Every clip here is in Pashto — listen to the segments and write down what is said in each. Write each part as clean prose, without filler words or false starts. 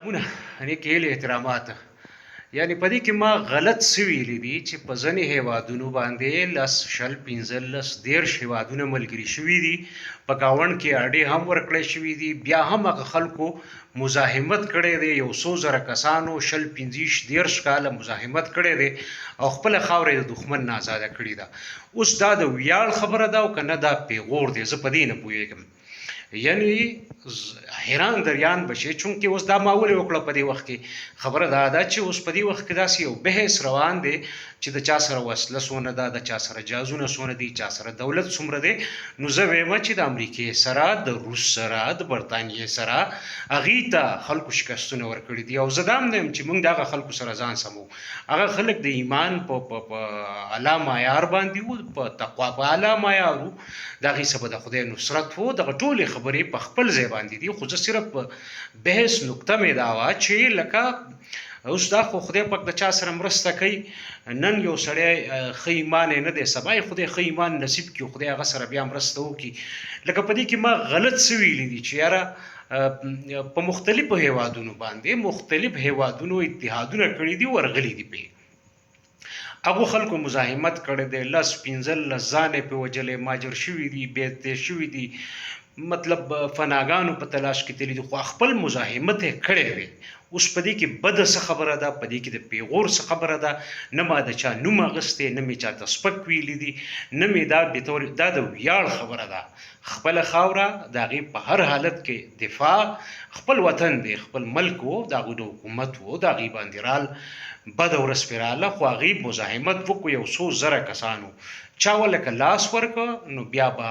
مونه نیکې هیلې احترامات. یعنی په دې کې ما غلط څه ویلي دي چې په ځینې هیوادونو باندې 10، 20، 15، 30 هیوادونه ملګري شوي دي، په ګاونډ کې اډې هم ورکړی شوي دي، بیا هم هغه خلکو مزاحمت کړی دی. یو څو زره کسانو 20، 25، 30 کاله مزاحمت کړی دی او خپله خاوره یې د دښمن نه ازاده کړې ده. اوس دا د ویاړ خبره ده او که نه دا پیغور دی، زه په دې نه پوهېږم. یعنی حیران دریان به شي، چونکه اوس دا ما ولې وکړه په دې وخت کې؟ خبره دا ده چې اوس په دې وخت کې داسې یو بحث روان دی چې د چا سره وسله څونه ده، د چا سره جازونه څونه دي، چا سره دولت څومره دی. نو زه وایم چې د امریکې سره، د روس سره، د برتانیې سره هغوی ته خلکو شکستونه ورکړي دي، او زه دا هم نه یم چې موږ د هغه خلکو سره ځان سمو. هغه خلک د ایمان په اعلی معیار باندې وو، په تقوا په اعلی معیار وو، د هغې څخه به د خدای نصرت وو. دغه ټولې خبرې په خپل ځای باندې دي، خو زه صرف بحث نکته مې دا وه چې لکه اوس دا خو خدای پاک د چا سره مرسته کوي. نن یو سړی ښه ایمان یې نه دی، سبا یې خدای ښه ایمان نصیب کړي، خدای هغه سره بیا مرسته وکړي. لکه په دې کې ما غلط څه ویلي دي چې یاره په مختلفو هیوادونو باندې مختلف هیوادونو اتحادونه کړي دي، ورغلي دي، پې هغو خلکو مزاحمت کړی دی، 10، 15 ځان یې پې وژلی، ماجر شوي دي، بې شوي دي، مطلب فناګانو په تلاش کې تللي دي، خو خپل مزاحمت یې کړی دی. اوس په دې کې بده څه خبره ده؟ په دې کې د پیغور څه خبره ده؟ نه ما د چا نوم اخیستی، نه مې چاته سپک ویلي دي، نه مې دا بطور دا د ویاړ خبره ده. خپله خاوره د هغې په هر حالت کې دفاع، خپل وطن دی، خپل ملک وو، د هغوی د حکومت وو، د هغوی باندې رال بده ورځ پرې راله، خو هغوی مزاحمت وکړو. یو څو زره کسانو چا ولکه لاس ورکړ، نو بیا به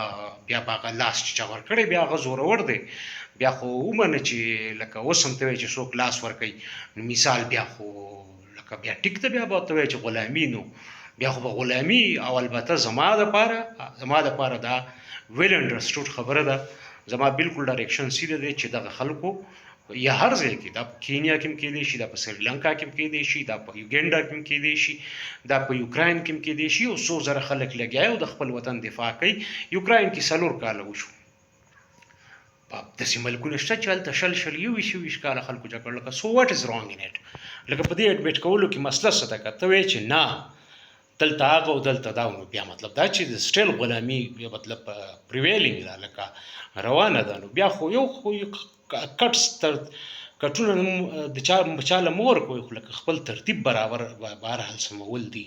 هغه لاس چې چا ورکړی بیا هغه زورور دی. بیا خو ومنه چې لکه اوس هم ته وایې چې څوک لاس ورکوي، نو مثال بیا خو لکه بیا ټیک ته بیا به ته وایې چې غلامي، نو بیا خو به غلامي. او البته زما د پاره دا ویل انډرسټوډ خبره ده. زما بالکل ډایریکشن سیده دی چې دغه خلکو یا هر ځای کې، دا په کینیا کې هم کېدای شي، دا په سریلانکا کې هم کېدای شي، دا په یوګنډا کې هم کېدای شي، دا په یوکراین کې هم کېدای شي، یو څو زره خلک لګیا او د خپل وطن دفاع کوي. یوکراین کې 4 کاله وشو. په داسې ملکونه شته چې هلته 20 20، 21 21 کاله خلکو جګړه. لکه so what is wrong in it؟ لکه په دې admit کولو کې مسله څه ده؟ که ته وایې چې نه، دلته هغه او دلته دا، نو بیا مطلب دا چې د still غلامي مطلب prevailing ده، لکه روانه ده. نو بیا خو یو خو کټ تر کټونه د چا چا له مور کوي، خو لکه خپل ترتیب برابر بهرحال سمول دي.